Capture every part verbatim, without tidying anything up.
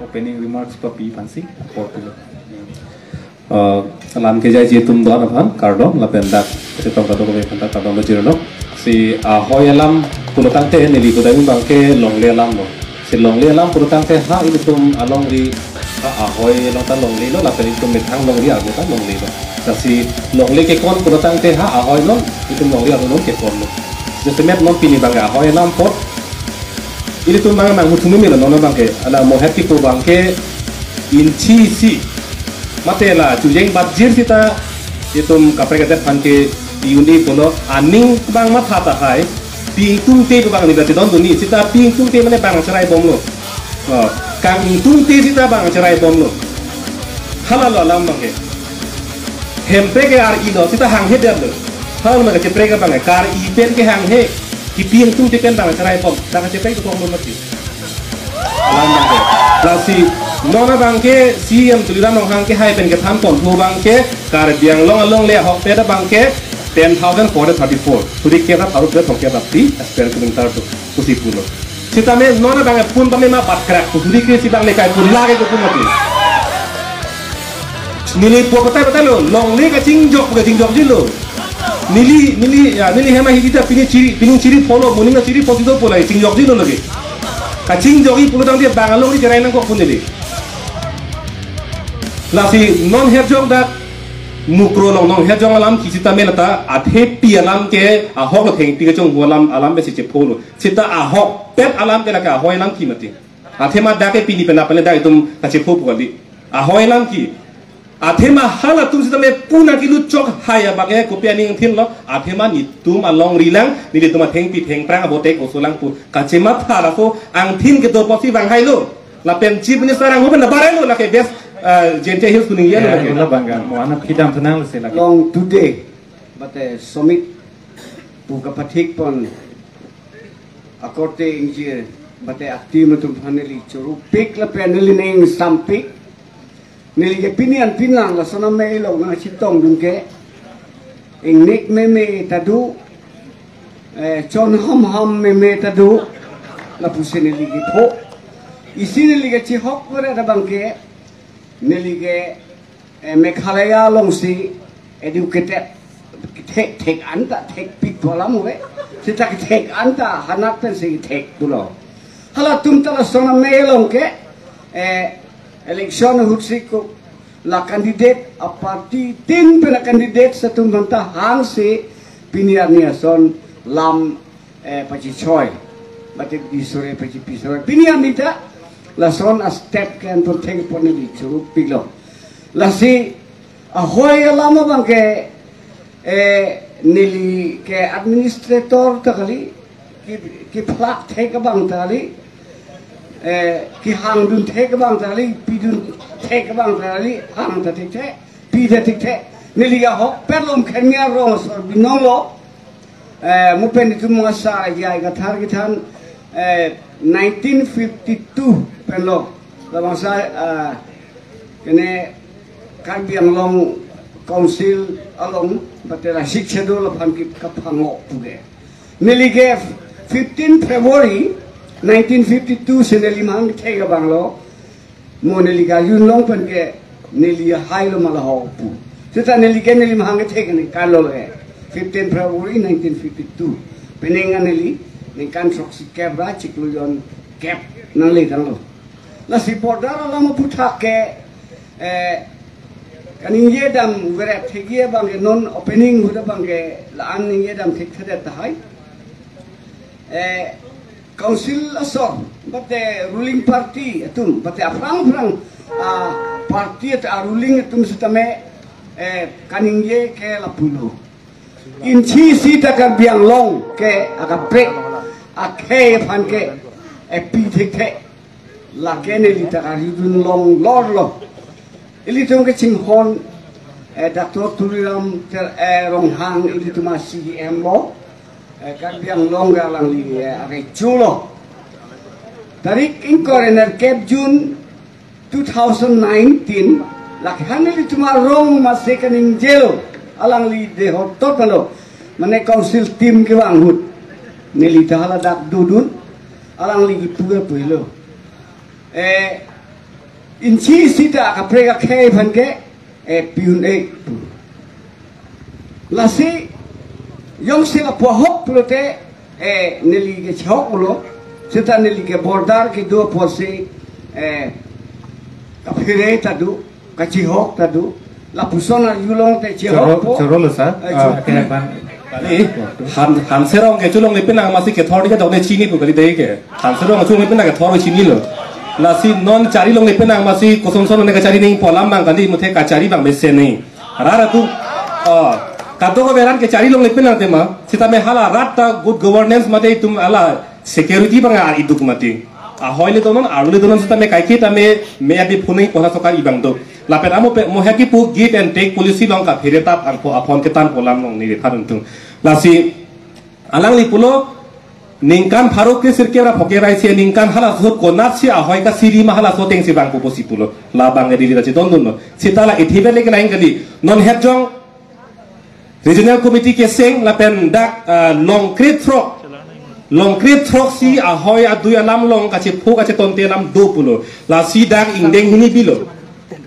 Opening remarks papi aphansi apor pulo. Uh, alam kejai ji atum do-an aphan kardom lapen dak chetong kadokave aphan ta kardom pajirlo. Si ahoi alam pulotangte neli kudai abangke longle alam lo. Si longle alam pulotangte ha ilitum alongri ha ahoi along ta longle lo lapen ilitum methang longri arlo ta longle lo. Lasi longle kekon pulotangte ha ahoi lo, ilitum longri arlo kekon lo. Jasemet non pini abangke ahoi alam apot ilitum abang nanghuthumi melo non abangke, ala mohet kipu abangke inchi isi mate la chujeng batjir sita itum kaprek adet aphan ke iuni pulo aning abang matha tahai, pi ingtungte pu abang ni bati don duni sita pi ingtungte mane bang cherai bomlo. Oh, kang ingtungte sita bang cherai bomlo. Hala lo alam abangke. Hemprek ke ar-i lo sita hanghe det lo. Hala lo kacheprek abangke, kar-i pen ke hanghe, kipi ingtungte pen bang cherai bom, bang cheprek bomlo mati. Alam abangke. Lasi non abangke C M Tuliram Ronghang kehai pen kethan ponthu abangke Karbi Anglong alongle ahokpet abangke ten thousand four hundred thirty-four. Suri kerap arut vet hok kerap ti square kilometer tu pusi pulo. Sitame non abangke pun pame ma bat krak tu suri ke si abang le kai pun lage ko pun mati. Neli po patai patai lo, longle kachingjok, kachingjokji lo. Neli, neli, ya, neli hem ahidi ta pini chiri, pini chiri pho lo, moning ta chiri pho si do pu la chingjokji lo lagi. Kachingjokji pulotangte bang alongri cherai nangkok pu neli. Lasi non herjong dak Mukroh along non herjong alam kisita melata athepi alam ke ahok lo thengpi kechonghu alam, alam besi chepho lo. Sita ahokpet alam ke lake ahoi alam ki mati. Athema dak ke pini penap pen dak itum kachepho pu kali. Ahoi alam ki. Athema halatum sitame puna kilu chok hai abangke kopi aning thin lo. Athema netum alongri lang, nelitum athengpi thengphrang abote koso lang pu kachematha laso angthin kedo pusi vanghailo. Lapen Chief Minister angho pen nabarelo lake best, uh, Jaintia Hills kuningje lo. Ya, lake. Ula bangga, mo anak pidam tenang lo sila. Long today, bate summit pu kapathik pon akorte ingjir, bate a-team atum aphan neli chorupik lapen neli ning sampik. Neli ke pini an pinlang lason amei lo nang chetong dun ke. Ingnek meme ta do, eh, chon ham ham meme ta do, lapusi neli kepho. Isi neli ke chihok veret abangke, neli ke, eh, Meghalaya alongsi educated, thek, thek anta, thekpik pu alam ave. Sita thek anta, hanat pensi thek pulo. Halatum ta lason amei along ke, eh, election ahutsi ko la candidate a-party tin pen a-candidate atum aphanta hangsi pini arni ason lam, eh, pachichoi. Bate di sore pachipi sore. Pini arni ta lason a-step ke anpon thek pon neli chorupiklo. Lasi ahoi alam abangke, eh, neli ke administrator ta kali, ki, kephlak thek abang ta kali, eh, kehang dun thek abang ta kali, pi dun thek abang ta kali, hang ta thekthe, pi ta thekthe. Neli ke ahokpet lo Umkhenmi arong asor binong lo. Eh, mo pen itum masa ya kathar kethan, eh, nineteen fifty-two pen lo. Labangso, eh, kene Karbi Anglong Council along, bate la Sixth Schedule aphan ke kaphango pu ke. Neli ke fifteen February nineteen fifty-two si neli amahang thek abang lo, mo neli ke arjulong pen ke neli hailo ma la ho pu. Seta neli ke neli amahang ke thek neli kalo le. Fifteen February nineteen fifty-two. Penang an neli ningkan throksi kep ra chiklo jonkep nangle tanglo. Lasi border alam aphuthak ke, eh, kaningje dam veret thekji abangke non opening ahut abangke la-an ningje dam thekthedet tahai. Eh, council asor, bate ruling party atum, bate aphrang aphrang, ah, party at a-ruling atum sitame, eh, kaningje ke lapulo. Inchi isi ta Karbi Anglong ke akaprek, akhei aphan ke, eh, pi thekthe. Lake neli ta karjulong lor lo. Ilitum kachinghon, eh, Doctor Tuliram Ter-, eh, Ronghang ilitum a-C E M lo. Eh, Karbi Anglong ke alangli, eh, arecho lo. Tarik ingkoi ra nerkep June two thousand nineteen, lake han ilitum arong masi kaningjelo, alangli dehot tot lo. Mane council team kevang ahut. Neli ta hala dak dodun, alangli kipu ke pulo. Eh, Inchi sita kaprek akhei aphan ke, eh, pi-un-e pu. Lasi jongsi lapu ahok pulote, eh, neli ke chihok pulo, sita neli ke border kedo apotsi, eh, kaphere ta do, kachihok ta do, lapuson arjulong te chihok po. Choro, choro lo, sir. Eh, ah, choro. Kali, Han, Hanserong ke cholongle penang amatsi kethor ke dokne chini pu kali dei ke. Hanserong cholongle penang kethor chinilo. Lasi non charilongle penang amatsi kosonson ne kachari nangji pu alam abang kali, muthe kachari abang mesen nangji. Rat atum, ah, kadokave rat kechari longle penang tema. Sitame hala rat ta good governance mate itum hala security abang a-iduk mati. Ahoi le donon, arlo le donon sitame kaike tame me abi phunei pola sokar ibang do. Lapen amo pe mo heki pu give and take policy along kaphere tap angko aphon ketan pu alam along neli pharun tung. Lasi alangli pulo ningkan pharo kre sirkep ra phoke ra isi ningkan halaso ahut konatsi ahoi kasiri ma halaso atengsi vangpo pusi pulo. Labang edili ta chedondunlo. Sita la ithivet le kelang kali. Non het jong Regional Committee keseng lapen dak, ah, long kre throk. Long kre throksi ahoi adui alam along kachepho kachetonte alam do pulo. Lasi dak ingdeng hini bilo.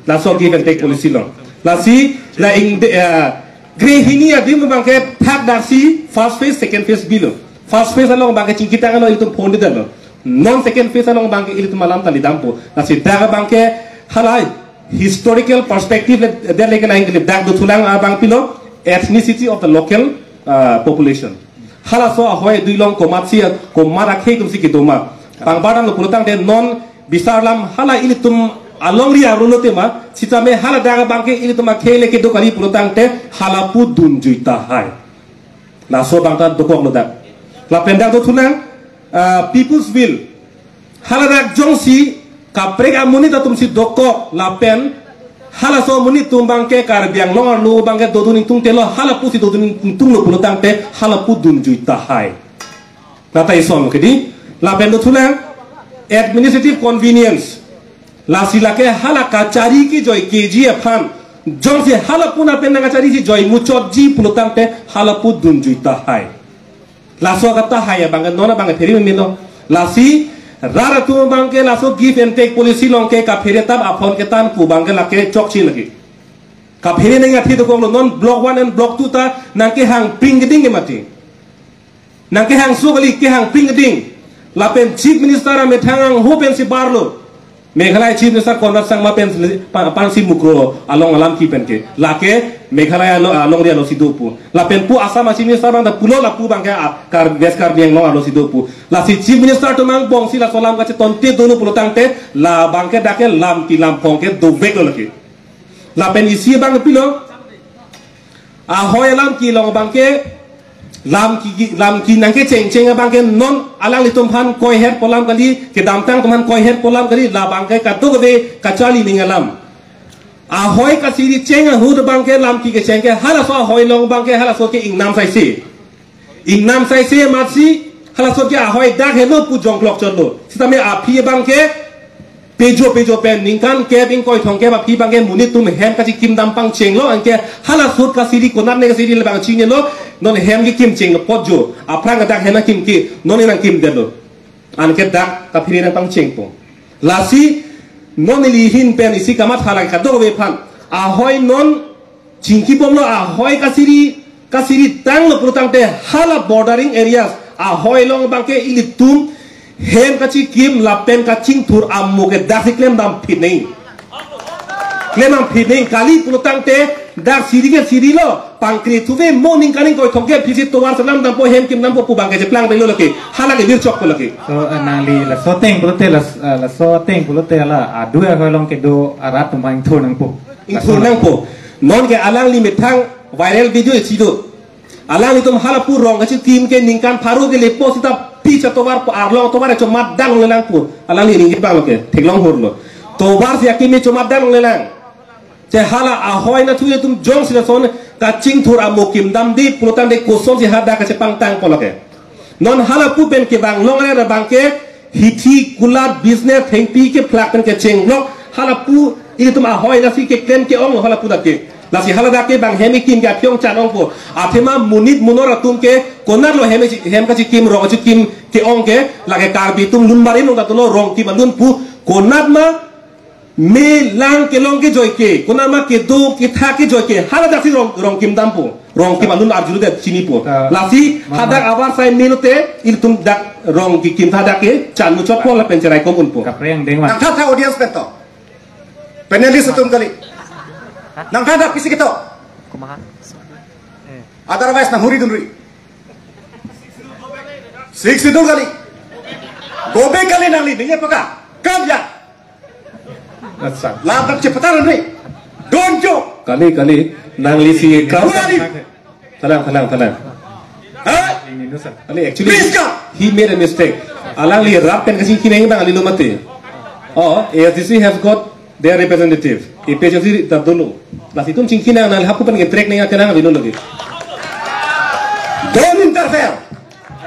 Laso give and take policy along. Lasi la ingde, ah, kre hini adim abang ke thak daksi first phase, second phase bilo. First phase along abang ke chingki tanglo, ilitum phone di damlo. Non second phase along abang ke ilitum alam ta lidampo. Lasi dak abang ke halai historical perspective le, der le kelang kali dak dothulang abang pilo ethnicity of the local, uh, population. Halaso ahoi adui along komatsi, komat akhei atumsi kedo ma. Pangbar damlo pulotangte non bisar alam hala ilitum alongri arlo tema, sitame hala dak abang ke ilitum akhei le kedo kali pulotangte hala pu dunjui tahai. Laso abang ta dokoklo dak. Lapen dak dothulang, ah, People's Will. Hala dak jongsi kaprek amonit atumsi dokok lapen halaso amonit atum abang ke Karbi Anglong arlo abang ke dodun ingtungte lo, hala pusi dodun ingtunglo pulotangte hala pu dunjui tahai. Nata ison kedi. Lapen dothulang administrative convenience. Lasi lake hala kachari kejoi keji aphan. Jongsi hala pu na pen nangkacharisi joi muchotji pulotangte hala pu dunjui tahai. Laso akatahai abang ke non abang ke phere meme lo. Lasi rat atum abang ke laso give and take policy along ke kaphere tap aphon ketan pu abang ke lake chokche lake. Kaphere nangji athe dokoklo, non block one and block two ta nangkehang ping keding ke mati. Nangkehangso kali, kehang ping keding. Lapen Chief Minister amethang angho pensi barlo. Meghalaya Chief Minister Conrad Sangma pen pa-, pansi Mukroh along alam kepi pen ke. Lake Meghalaya alo-, alongri alosi do pu. Lapen pu Assam a Chief Minister abang ta pulo lapu abang ke a, Kar-, West Karbi Anglong alosi do pu. Lasi Chief Minister atum angbongsi laso alam kachetonte dolo pulotangte labang ke dak ke lamti lamphong ke doveklo lake. Lapen isi abang pilo. Ahoi alam kelong abang ke, lam ke, lam ke nangkechengcheng abang ke non alanglitum aphan koihet pu alam kali, kedamtang atum aphan koihet pu alam kali, labang ke kadokave kachali ning alam. Ahoi kasiri cheng ahut abang ke lam ke kecheng ke halaso ahoi along abang ke halaso ke ingnam saise. Ingnam saise amatsi halaso ke ahoi dak helo pu jongklok chotlo. Sitame aphi abang ke pejo pejo pen ningkan kep ingkoi thomkep aphi abang ke monit atum hem kachikim dam pangchenglo, anke halaso ahut kasiri konat ne kasiri labang chinilo, non hem kekim chenglo potjo. Aphrang ke dak hem nangkim ke, non nangkimdetlo. Anke dak kaphere nangpangchengpo. Lasi non neli ahin pen isi kamatha lake kadokave aphan. Ahoi non chingkibomlo ahoi kasiri, kasiri tanglo pulotangte hala bordering areas ahoi along abang ke ilitum hem kachikim lapen kachingthur amo ke daksi klem dam phit nangji. Klem dam phit nangji kali pulotangte dak siri ke sirilo, pangkri thuve mo ningkan ingkoi thomkep phisi tovar selam dampo hem kim dampo pu abang ke cheplang belo lake. Hala ke birchok ko lake. So, eh, nangli laso ateng pulote las-, eh, laso ateng pulote hala adui ahoi along kedo arat atum ingthur nangpo. Ingthur nangpo. Non ke alangli methang viral video isi do. Alanglitum hala pu rong kachikim ke ningkan pharo ke lepo sita pi cha tovar pu arlong tovar chomat dang le nangpo. Alangli ning bang lo ke theklong hor lo. Tovar si akim chomat dang le nang. Te hala ahoi nathu atum jongsi lason kachingthur amo kim damde pulotangte kosonsi hadak kachepangtangpo lake. Non hala pu pen kevang longri abang ke hithi kulat business thengpi kephlak pen kechenglok hala pu ilitum ahoi lasi keklem ke-ong hala pu dak ke. Lasi hala dak ke abang hem kekim ke aphi-ong chan-ongpo. Athema monit monor atum ke konatlo hem, hem kachikim rong kachikim ke-ong ke lake Karbi atum lun barim long datlo rong kim alun pu konat ma Me lang kelong kejoi ke, konama kedo ketha kejoi ke, hala daksi rong, rong kim dampo, rong kim alun arjuludet chinipo. Ah, lasi mama. Hadak abar sai melote, ilitum dak rong ki kim tha dak ke, chan muchot pon lapen cherai kom unpo. Kapreng dengwan. Nangtha tha audience pen to. Panelist atum kali. Nangtha tha pisi keto. Kumaha? Eh. Otherwise nanghuri dunri. Sixth Schedule kali. Go back kali nangli, ningje paka. Kam ya. Accha. Laptop cepatan ni. Don't joke. Kali, kali. Nanglisi kam. Kali. Tenang, tenang, tenang. Hah? Kali, actually, Please come. He made a mistake. Alangli rap pen kachingki nang bang alilo mati. Oh, A S D C has got their representative. A P H L C ta dolo. Lasi itum chingki nang nang hapu pen ke track nang ke nang alilo lagi. Don't interfere.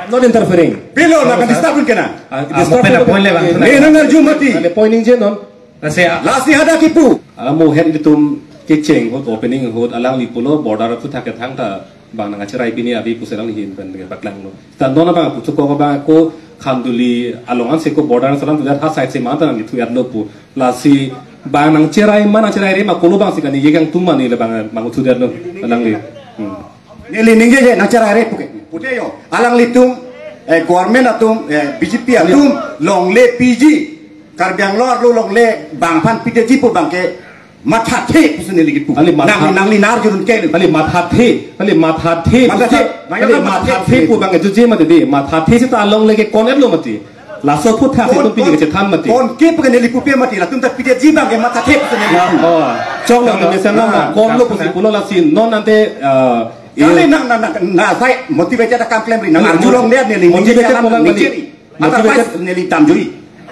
I'm not interfering. Pilo, nang disturb pun kena. Ah, disturb pen pun point le bang. Nang nang arju mati. Nang point ningje non. Lasi, ah, Lasi hadak kipu. Alam mo head ilitum kecheng ahut, opening ahut, alangli pulo border aphuthak kethang ta bang nangcherai pini abi pusi alangli ahin pen ke paklanglo. Ta non abang puthuk ko bang ko Khanduli along ansi ko border salam tu ha side si mata nangthu yatlo pu. Lasi bang nangcherai ma nangcherai re ma kolo bang si kani ye kangtung ma ni le bang mang thu yatlo alangli. Hmm. Neli ningjeje nangcherai re puke. Pute yo. Alanglitum, eh, government atum, eh, B J P atum longle piji. Karbi Anglong arlo longle bang aphan pidetji pu bang ke mathathe pusi neli kipu. Ali matha- Nang, nangli nar jurun ke. Ali mathathe, ali mathathe, Mathathe, pusi, maya ali mathathe mathathe pu bang ke juje mati di. Mathathe seta alongle ke kon-etlo mati. Laso aphuthak si Kon, itum pini kon, kechethan mati. Kon ke pu ke neli pupe mati, latum ta pidetji bang ke mathathe pusi neli Ya, kipu. Oh. Chong lo, Chong lo. Mesen lo, Ah, kon lo chong pusi lo. Pulo lasi non ante, ah, Kali il- nang, nang, nang, nang, sai motivated akam klemri, nang Nang arjulong dia neli, motivated neli, molang neli, kali. Neli. Motivated. Otherwise, neli damjui.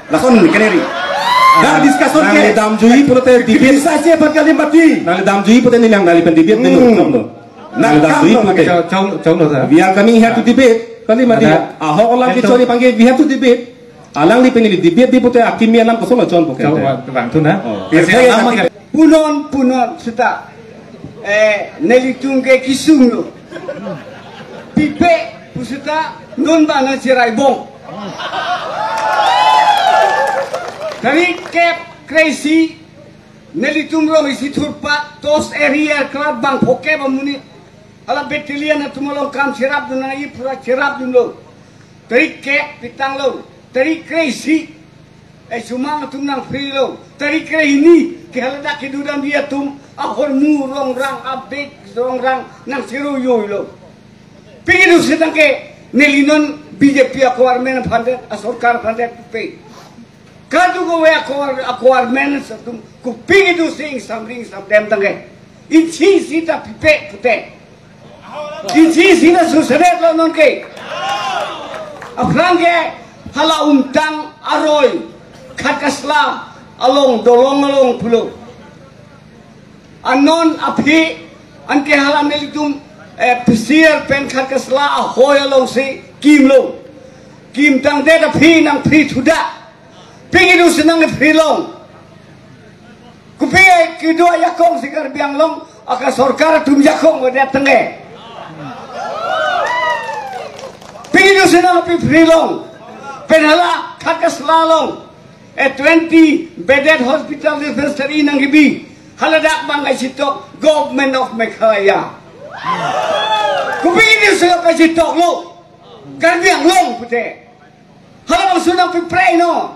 Lason neli keneri. Nang discussion Nang ke. Neli damjui pulote debate. Bisa siapa kali mati. Nang neli damjui pulote neli nang neli pen debate dulu, Hmm. Chong lo. Nang Nang neli damjui kam lo pulote. Chong, chong, chong lo, sir. We are coming here to debate. Kali mati. Ada. Ahok alam Eto. Kechori pangke, we have to debate. Alangli pen neli debate di pulote akimi alam koson lo chon puke. Chau, bang, bang tu na. Oh. Kasi Kasi alam alam makan. Punon, punon seta. Eh, nelitum ke kesung lo. Pipe pu seta non bang nangcherai bom. Tarik kep kre-isi nelitum rong isi thurpat tos area krat bang phokep amonit. Hala battalion atum along kam cherapdun nang ipura cherapdunlo. Tarik kep pitanglo. Tarik kre-isi. Eh, sumang atum nang free lo. Tarik kre-hini ke hala dak kedodamji atum ahormu rongrang, abeg rongrang nangcheroijoilo. Pini do setang ke neli non B J P a-government aphandet, asorkar aphandet pe. Kadokave a-gov-, a-government atum kopi kedo si ingsamri ingsamdem tangke. Inchi isi ta pipe pute. Inchi isi ta susedet lo nonke. Aphrang ke hala Umtang aroi Khatkasla along dolong along pulo. Anon aphi anke hala nelitum, eh, P C R pen Khatkasla ahoi alongsi kimlo. Kimtangdet aphi nang free thuda. Pini do senang free long. Kopi kedo ajakong si Karbi Anglong, aka sorkar atum jakong ko dia tengge. Pini do senang pi free long. Pen hala Khatkasla along. A twenty bedded hospital dispensary nangkebi. Hala dak bang kachetok Government of Meghalaya. Kopi ni sudah kachetok lo. Karbi Anglong pute. Halabangso nangpipre no.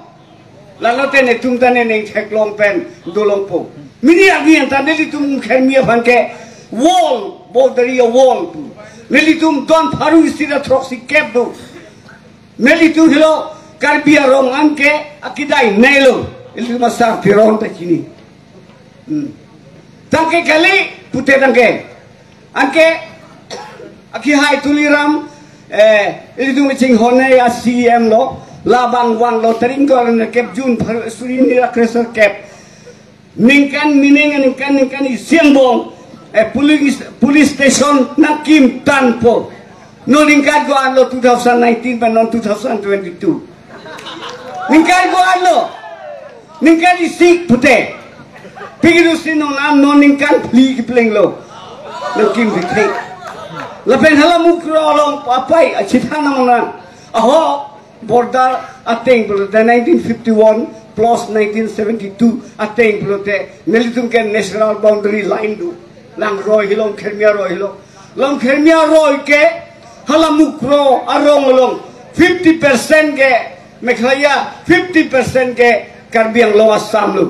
Lalo te netum ta ne nengtheklong pen dolongpo. Mini agi anta nelitum Khermi aphan ke wall, boundary a wall pu. Nelitum don pharu isi ra throksi kep do. Nelitum helo Karbi arong anke akidai nelo. Ilitum asar piron ta chini. Hmm. Tangke kali pute tangke. Anke akihai Tuliram, eh, ilitum chinghon ya C M lo, labang vanglo tarik ingkoi ra kep June phar suri ni ra kre-sar kep. Ningkan mining ningkan ningkan isi angbong, eh, police, police station nangkimtanpo. Non ningkan ko-an lo two thousand nineteen pen non two thousand twenty-two. Ningkan ko-an lo. Ningkan isi pute. Pini do si non an non ningkan phli kepleng lo. Nangkim thekthek. Lapen hala Mukroh along apai achithan nang nang. Aho border ateng pu the nineteen fifty-one Clause nineteen seventy-two ateng pulote nelitum ke natural boundary line do. Langroi helo, Longkhirmi aroi helo. Longkhirmi aroi ke hala Mukroh arong along fifty percent ke Meghalaya, fifty percent ke Karbi Anglong Assam lo.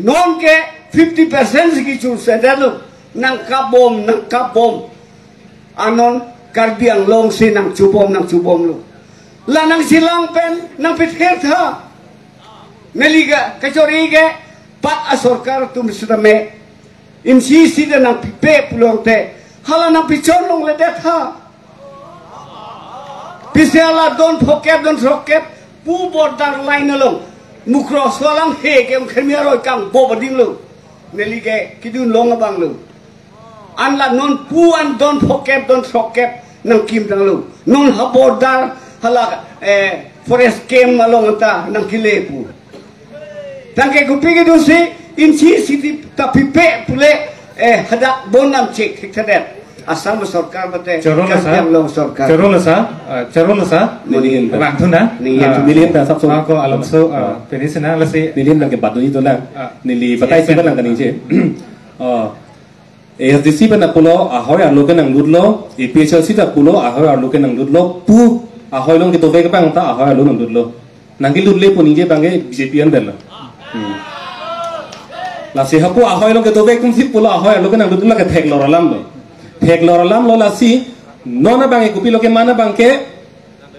Non ke fifty percent si kechursedet lo. Nangkapbom, nangkapbom. Anon Karbi Anglong si nangchubom, nangchubomlo. La nangchelang pen nangpether tha. Neli ke kachori ke pat asorkar atum sitame insi si de nangpipe pulote hala nangpichon longledet tha. Pisi hala don phokep, don throkep pu border line along Mukroh aso alam he ke Longkhirmi aroi kangbo bading lo. Neli ke kedun long abang lo. Anla non pu an don phokep, don throkep nangkim tanglo. Non ha border hala, eh, forest camp along anta nangkele pu. Tangke kopi kedo si insi si ta pipe pule, eh, hadak bon nam chek thekthedet. Assam sorkar mate Choro la sa. Karbi Anglong sorkar. Choro la sa, ah, choro la sa. Neli hin ta. Bang thuna. Neli hin ta. Ah. Neli hin ta sab so. Ah, ko alam so, ah, pini sina lasi. Neli hin ta ke badu itu na. Ah. Neli batai si ba nang kaningje. Oh. A S D C pen ta pulo ahoi arlo ke nanglutlo, A P H L C ta pulo ahoi arlo ke nanglutlo, pu ahoi along kedovek abang ta ahoi arlo nanglutlo. Nangkelutle pu ningje abang ke B J P an pen lo. Hmm. Lasi hapu ahoi along kedovek atum si pulo ahoi arlo ke nanglutlo ke theklor alam lo. Theklor alam lo lasi non abang ke kopilo ke man abang ke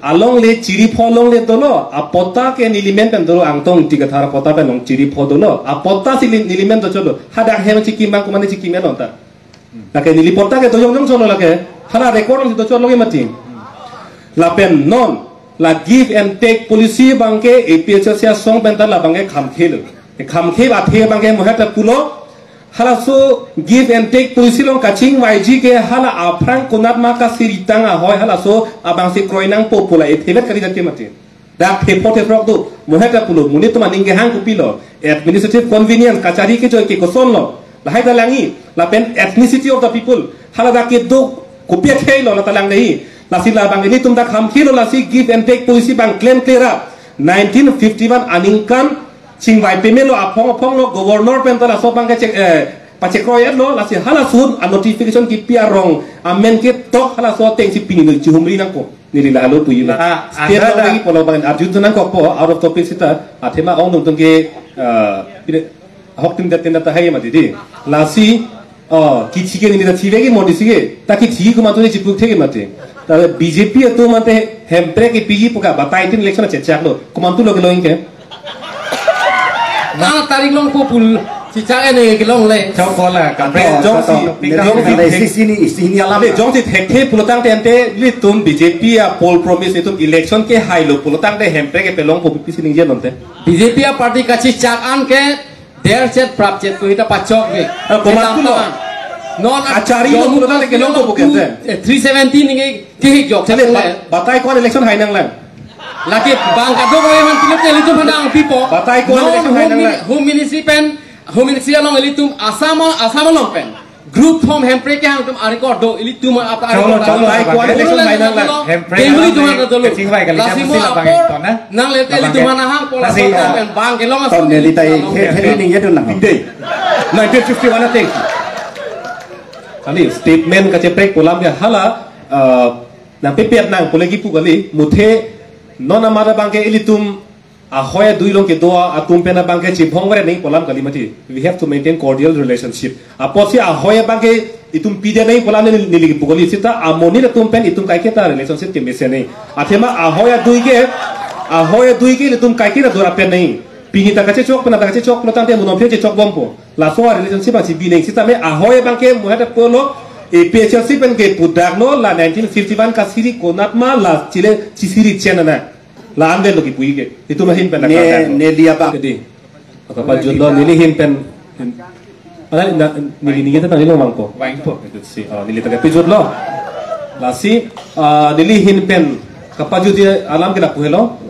alongle chiri pho longle dolo, apotta ke nelimen pen dolo, Angtong Ingti Kathar apotta pen long chiri pho dolo, apotta si li-, nelimen dochotlo, hadak hem chikim bang kumane chikim ya lonta. Lake neli potta ke doyong yong chotlo lake, hala record along si dochotlo ke mati. Lapen non, la give and take policy abang ke A P H L C asong pen ta la abang ke khamkhelo. Khamkhe athe abang ke mohet ta pulo, halaso give and take policy along kachingvaiji ke hala aphrang konat ma kasiritang ahoi halaso abang si kroi nangpo pu la ethevet kari jati mati. Dak thepho thethrok do, mohet ta pulo, monit atum aning kehang kopilo, administrative convenience kachari kejoi ke kosonlo, lahai ta langji, lapen ethnicity of the people, hala dak kedo kopi akhei lo la ta lang dei, lasi la abang ilitum dak khamkhelo lasi give and take policy abang klemkle ra, nineteen fifty-one aningkan chingvai pemelo aphong aphong lo governor pen ta laso abang ke chek, eh, pachekroi-etlo lasi halaso a-notification kipi arong amen ketok halaso ateng si pini lo chihumri nangkok. Neli la halo puji la. Ah, state anda lo da- lagi pulo abang arju tu nangkokpo out of topic sita athema ong dong tong ke, eh, pine ahok tim dat tim dat tahai ma didi. Lasi Oh, kithi ke neli ta thivek ke modi sige. Ta kithi komantu ne chipuk theke mati. Ta B J P atum ante Hemprek kepiji pu ke batai tin election chechak lo. Komantu lo kelo ingke. Na tarik longpo pu chichak ene kelongle. Chok kola, kampre jong si, jong si thek- sini, sini alam. Le jong si thekthe pulotangte ante ilitum B J P a poll promise itum election kehailo pulotangte Hemprek kepelongpo pisi ningje nonte. B J P a party kachichak an ke derchet prapchet ko hita pachok ke. Eh, komantu lo. Non achari lo jong mukha lagi kelong ko bukan tu, eh, three seventeen nge kehik jok. Chale, ba-, batai ko-an election hai nanglang. Lake bang kado ko yang pilih tele tu mana ang pipo. Batai ko-an election hai nanglang. Home Ministry pen, Home Ministry along ilitum Assam, Assam along pen group form Hemprek kehang atum a-record do, ilitum apa chalo, chalo, batai ko-an election hai nanglang. Hemprek. Family tuman na dolo. Kachingvai kali. Lasi mo apor nang lete ilitum mana hang pola. Lasi, pen bang kelong ton aso neli tai, he, he, ning ya dun nang. Pinde. Nineteen fifty-one ateng. Kali statement kacheprek pu alam ke hala, eh, nangpepet nang pule kipu kali, muthe non amada abang ke ilitum ahoi adui along kedo atum pen abang ke chibhong vare nangji pu alam kali mati. We have to maintain cordial relationship. Apotsi ahoi abang ke itum pide nangji pu alam neli, neli kipu kali sita amonit atum pen itum kaiketa relationship kemesen nangji. Athema ahoi adui ke, ahoi adui ke itum kaiketa dora pen nangji. Pini ta kachechok, pini ta kachechok, pulotangte mo non phe chechokbompo. Laso a-relationship abang si bi nangji sitame ahoi abang ke mohet pulo A P H L C pen ke pudaklo la nineteen fifty-one kasiri konat ma la chile chisiri chen ana. La anvet lo kipu ke. Itum ahin pen ne, nakadak lo. Ne liya ba. Kedi. Kapajut lo neli hin pen. Ala na, neli ningje ta neli lo mangpo. Mangpo. Itu si. Oh, neli ta kapajut lo. Lasi, ah, neli hin pen kapajut alam ke lapu helo.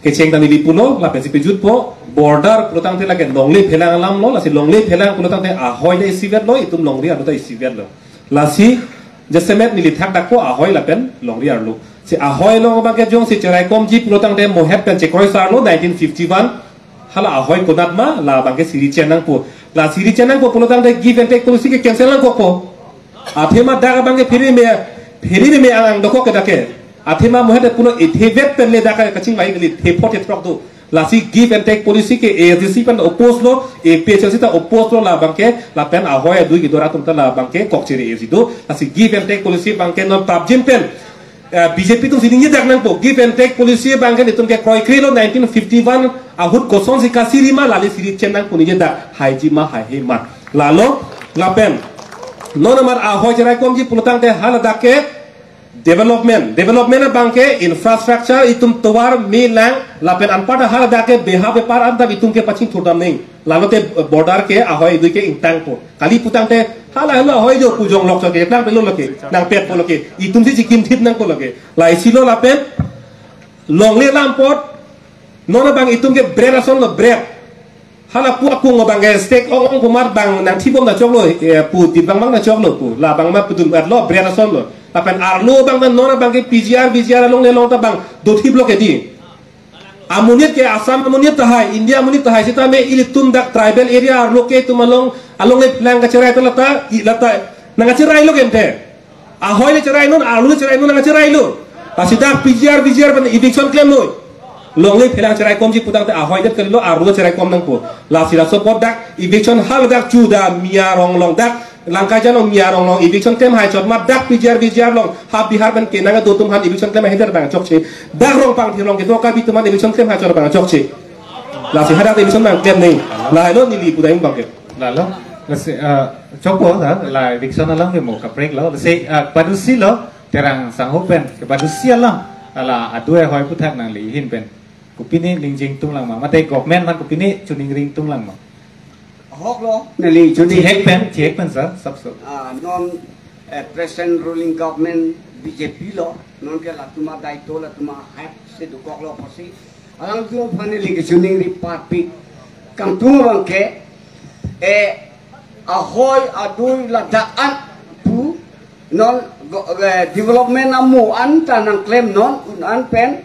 Kecheng ta neli pulo, lapen si pajutpo, border pulotangte lake longle phelang alam lo, lasi longle phelang pulotangte ahoi ta isivet lo, itum longri arlo ta isivet lo. Lasi, jasemet neli thakdakpo ahoi lapen longri arlo. Si ahoi along abang ke jong si cheraikomji pulotangte mohet pen chekroi sar lo, nineteen fifty-one. Hala ahoi konat ma, labangke siri chen nangpo. La siri chen nangpo pulotangte give and take policy ke cancel nangkokpo. Athema dak abangke phereme, phereme angang dokok ke dak ke. Athema mohete pulo ithe vet pen le dak kachingvai kali, the pho the throk do. Lasi give and take policy ke A S D C pen oppose lo, A P H L C ta oppose lo, labangke lapen ahoi adui kedora atum ta labangke kok chiri esi do. Lasi give and take policy abangke non prapjin pen, eh, B J P atum si ningjedak nangpo, give and take policy abangke itum ke kroikre lo, nineteen fifty-one ahut kosonsi kasiri ma, lale siri chen nangpo ningjedak, haiji ma haihe ma. Lalo, lapen non amar ahoi cheraikomji pulotangte haladak ke development, development abangke infrastructure itum tovar me lang, lapen anparta haladak ke beha bepar anta itum ke pachingthurdam nang. Lalote border ke ahoi adui ke ingtangpo. Kali putangte hala halo ahoi jo pu jonglok choke, nangpetlo lake, nangpetpo lake. Itum si chikim thip nangpo lake. Laisi lo lapen longle lam apot, non abang itum ke bread ason lo, bread. Hala pu akung abangke stake ong ong pu amat bang nangthibom ta choklo, eh, pu tip bang bang ta choklo pu. Labang ma pudun atlo bread ason lo. Lapen arlo abang ta non abangke P G R, V G R along le long ta bang dothiplo ke di. Amonit ke Assam amonit tahai, India amonit tahai sitame ilitum dak tribal area arlo ke itum along, alongle phelang kacherai ta lata, i lata nangkacherai lo gente. Ahoi le cherai non, arlo le cherai non, nangkacherai lo. Lasi dak P G R, V G R pen eviction klemnoi. Longle phelang cheraikomji putangte ahoi det kalilo, arlo cheraikom nangpo. Lasi laso apot dak eviction hal dak chuda Miya Rong along, dak Langkajan along Miya Rong along eviction klem hai chot ma dak P G R, V G R along ha Bihar pen kenang do atum aphan eviction klem hai der bang chokche. Dak Rongpangthi along kedo Karbi atum aphan eviction klem hai chot bang chokche. Lasi hadak eviction bang klem nang. Lahelo neli pudai abangke. Lalo, lasi, eh, chokpo ta, la eviction alam ke mo kaprek lo, lasi, eh, padusi lo, Terang sangho pen, kepadusi alam, hala adui ahoi aputhak nangli ahin pen kopine ningjing tum lang ma, mate government aphan kopine choningri tum lang ma. Ahok lo, neli choningri. Chihek pen, chihek pen sir, sapso. Ah, non, eh, present ruling government B J P lo, non ke latum adaito, latum ahat si dokok lo pusi. Alangtum aphan neli kechoningri parpik. Kangtung abangke, eh, ahoi adui ladak an pu non go-, eh, development amo anta nangklem non un an pen,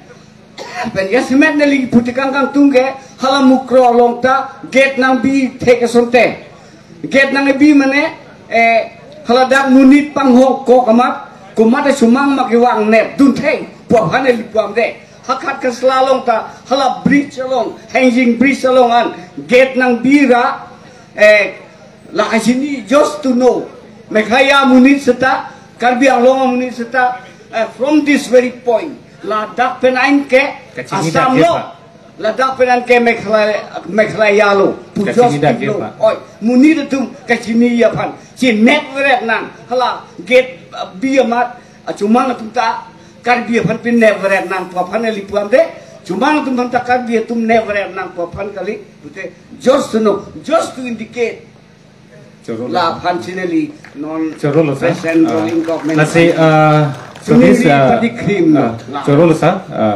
pen jasemet neli putikang kangtung ke hala Mukroh along ta gate nangbi thek asonte. Gate nangbi mane, eh, haladak monit panghong kok amat, komat asomang ma kevang nep dunthei pu aphan neli pu-amde. Hakat Kasla along ta, hala bridge along, hanging bridge along an gate nangbi ra, eh, la kachini, just to know, Meghalaya amonit seta, Karbi Anglong amonit seta, eh, from this very point, ladak pen an ke kachini Assam dak lo, ke pa. Ladak pen an ke Meghalaya, Meghalaya lo, pu kachini just dak to ke know. Pa. Oi, monit atum kachini aphan, si nep veret nang, hala gate, uh, bi amat, achomang atum ta Karbi aphan pen nep veret nang pu aphan neli pu-amde. Chomang atum aphan ta Karbi atum nep veret nang pu aphan kali. Pute just to know, just to indicate. Choro lo. La aphan si neli non, choro lo sir. Present, ah, ruling government lasi, aphan, ah, so choningri, this, ah, padikhrim lo. Ah, la. Choro lo sir. Ah,